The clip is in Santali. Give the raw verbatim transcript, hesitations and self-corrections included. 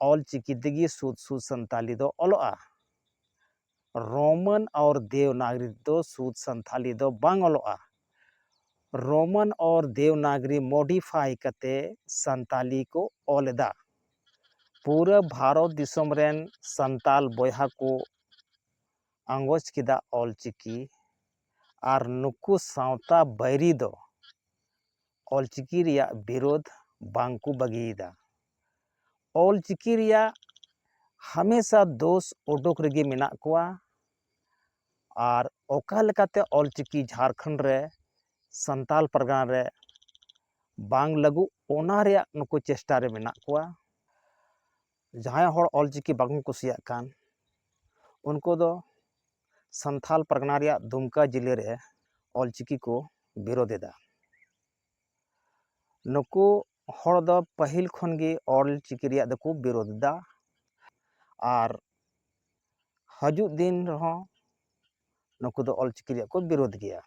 ᱚᱞ ᱪᱤᱠᱤ ᱛᱮᱜᱮ ᱥᱩᱫ ᱥᱩᱫ ᱥᱟᱱᱛᱟᱞᱤ ᱫᱚ ᱚᱞᱚᱜᱼᱟ᱾ ᱨᱳᱢᱟᱱ ᱟᱨ ᱫᱮᱣᱱᱟᱜᱽᱨᱤ ᱫᱚ ᱥᱩᱫ ᱥᱟᱱᱛᱟᱞᱤ ᱫᱚ ᱵᱟᱝ ᱚᱞᱚᱜᱼᱟ᱾ ᱨᱳᱢᱟᱱ ᱟᱨ ᱫᱮᱣᱱᱟᱜᱽᱨᱤ ᱢᱚᱰᱤᱯᱷᱟᱭ ᱠᱟᱛᱮ ᱥᱟᱱᱛᱟᱞᱤ ᱠᱚ ᱚᱞ ᱮᱫᱟ᱾ ᱯᱩᱨᱟᱹ ᱵᱷᱟᱨᱚᱛ ᱫᱤᱥᱚᱢ ᱨᱮᱱ ᱥᱟᱱᱛᱟᱞ ᱵᱚᱭᱦᱟ ᱠᱚ ᱟᱸᱜᱚᱪ ᱠᱮᱫᱟ ᱚᱞ ᱪᱤᱠᱤ᱾ ᱟᱨ ᱱᱩᱠᱩ ᱥᱟᱶᱛᱟ ᱵᱟᱹᱭᱨᱤ ᱫᱚ ᱚᱞ ᱪᱤᱠᱤ ᱨᱮᱭᱟᱜ ᱵᱤᱨᱳᱫᱷ ᱵᱟᱝ ᱠᱚ ᱵᱟᱹᱜᱤᱭᱮᱫᱟ᱾ ᱚᱞ ᱪᱤᱠᱤ ᱨᱮᱭᱟᱜ ᱦᱟᱢᱮᱥᱟ ᱫᱳᱥ ᱩᱰᱩᱠ ᱨᱮᱜᱮ ᱢᱮᱱᱟᱜ ᱠᱚᱣᱟ᱾ ᱟᱨ ᱚᱠᱟ ᱞᱮᱠᱟᱛᱮ ᱚᱞ ᱪᱤᱠᱤ ᱡᱷᱟᱲᱠᱷᱚᱸᱰ ᱨᱮ, ᱥᱟᱱᱛᱟᱞ ᱯᱟᱨᱜᱟᱱᱟ ᱨᱮ ᱵᱟᱝ ᱞᱟᱹᱜᱩ, ᱚᱱᱟ ᱨᱮᱭᱟᱜ ᱱᱩᱠᱩ ᱪᱮᱥᱴᱟ ᱨᱮ ᱢᱮᱱᱟᱜ ᱠᱚᱣᱟ᱾ ᱡᱟᱦᱟᱸᱭ ᱦᱚᱲ ᱚᱞ ᱪᱤᱠᱤ ᱵᱟᱝ ᱠᱚ ᱠᱩᱥᱤᱭᱟᱜ ᱠᱟᱱ, ᱩᱱᱠᱩ ᱫᱚ ᱥᱟᱱᱛᱟᱞ ᱯᱟᱨᱜᱟᱱᱟ ᱨᱮᱭᱟᱜ ᱫᱩᱢᱠᱟ ᱡᱤᱞᱟᱹ ᱨᱮ ᱚᱞ ᱪᱤᱠᱤ ᱠᱚ ᱵᱤᱨᱳᱫ ᱮᱫᱟ᱾ ᱱᱩᱠᱩ ᱦᱚᱲ ᱫᱚ ᱯᱟᱹᱦᱤᱞ ᱠᱷᱚᱱ ᱜᱮ ᱚᱞ ᱪᱤᱠᱤ ᱨᱮᱭᱟᱜ ᱫᱚᱠᱚ ᱵᱤᱨᱳᱫ ᱮᱫᱟ᱾ ᱟᱨ ᱦᱤᱡᱩᱜ ᱫᱤᱱ ᱨᱮᱦᱚᱸ ᱱᱩᱠᱩ ᱫᱚ ᱚᱞ ᱪᱤᱠᱤ ᱨᱮᱭᱟᱜ ᱠᱚ ᱵᱤᱨᱳᱫ ᱜᱮᱭᱟ᱾